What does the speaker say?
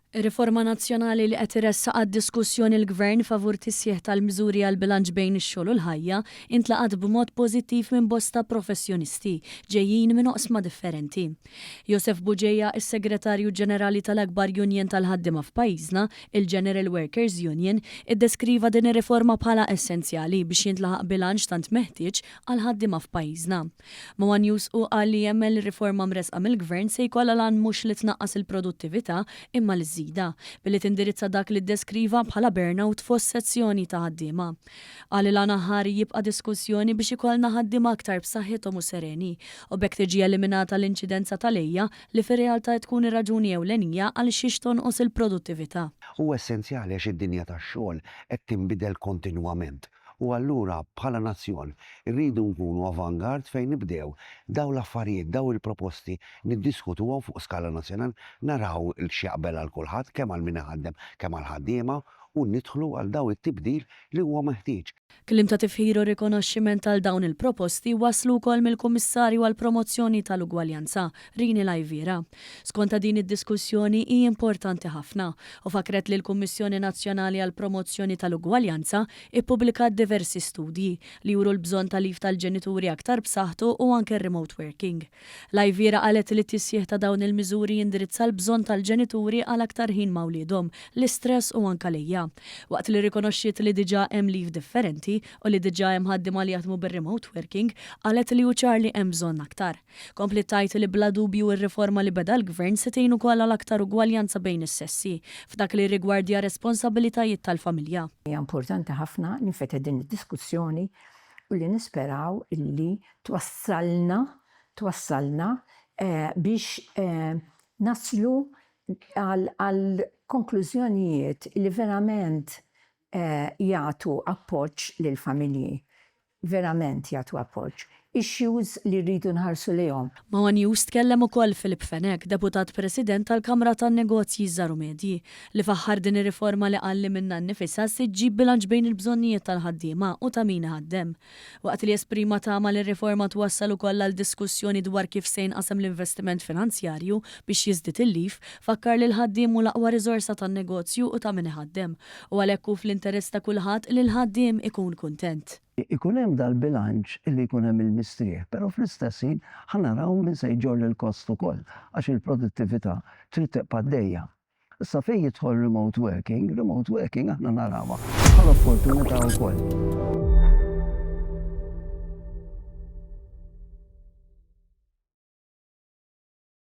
Ir-riforma nazzjonali li qed iressaq għad-diskussjoni l-Gvern favur tisħiħ tal-miżuri għall-bilanċ bejn ix-xogħol u l-ħajja intlaqat b'mod pożittiv minn bosta professjonisti ġejjin minn oqsma differenti. Josef Bugeja, is-Segretarju Ġenerali tal-akbar union tal-ħaddiema f'pajjiżna, il-General Workers Union, iddeskriva din ir-riforma bħala essenzjali biex jintlaħaq bilanċ tant meħtieġ għall-ħaddiema f'pajjiżna. Ma' one News hu qal li jemmen li r-riforma mressqa mill-Gvern se jkollha l-għan mhux li tnaqqas il-produttività imma li żżidha, billi tindirizza dak li ddeskriva bħala burnout fost sezzjoni ta' ħaddiema. Qal li l-għan aħħari jibqa' diskussjoni biex ikollna ħaddiema aktar b'saħħithom u sereni, u b'hekk tiġi eliminata l-inċidenza tal-għejja li fir-realtà qed tkun ir-raġuni ewlenija għal xiex tonqos il-produttività. Huwa essenzjali għax id-dinja tax-xogħol qed tinbidel kontinwament U allura bħala nazzjon irridu nkunu avant-garde fejn nibdew dawn l-affarijiet, dawn il-proposti niddiskutuhom fuq skala nazzjonali, naraw x'jaqbel għal kulħadd, kemm għal min iħaddem kemm għall-ħaddiema u nidħlu għal dawn it-tibdil li huwa meħtieġ. Kliem ta' tifħir u rikonoxximent għal dawn il-proposti waslu wkoll mill-Kummissarju għall-Promozzjoni tal-Ugwaljanza, Rini Laiviera. Skontha din id-diskussjoni hi importanti ħafna u fakkret li l-Kummissjoni Nazzjonali għall-Promozzjoni tal-Ugwaljanza ippubblikat diversi studji li juru l-bżonn ta' leave tal-ġenituri aktar b'saħħtu u anke r-remote working. Laiviera qalet li t-tisħiħ ta' dawn il-miżuri jindirizza l-bżonn tal-ġenituri għal aktar ħin ma' wliedhom, l-istress u anke l-għejja. Waqt li rrikonoxxiet li diġà hemm leave differenti u li diġà hemm ħaddiema li jaħdmu bir-remote working, qalet li hu ċar li hemm bżonn aktar. Kompliet tgħid li bla dubju r-riforma li beda l-Gvern se tgħin ukoll għal aktar ugwaljanza bejn is-sessi, f'dak li jirrigwardja responsabilitajiet tal-familja. Hija importanti ħafna li nfetħet din id-diskussjoni u li nisperaw li twassalna twassalna biex naslu għal konklużjonijiet li verament jagħtu appoġġ lill-familji. verament jagħtu appoġġ. Issues li rridu nħarsu lejhom. Ma' one News tkellem ukoll Philip Fenech, Deputat President tal-Kamra tan-Negozji Żgħar u Medji, li faħħar din ir-riforma li qal li minnha nnifisha se ġġib bilanċ bejn il-bżonnijiet tal-ħaddiema u ta' min iħaddem. Waqt li esprima tama li r-riforma twassal ukoll għal diskussjoni dwar kif se jinqasam l-investiment finanzjarju biex jiżdied il-leave, fakkar li l-ħaddiem hu l-aqwa riżorsa tan-negozju u ta' min iħaddem u għalhekk hu fl-interess ta' kulħadd li l-ħaddiem ikun kuntent. Ikun hemm dal-bilanċ illi jkun hemm il-mistrieħ, però fl-istess ħin ħa naraw min se jġorr il-kost ukoll għax il-produttività trid tibqa' għaddejja. Issa fejn jidħol remote working, remote working aħna narawha bħala opportunità wkoll.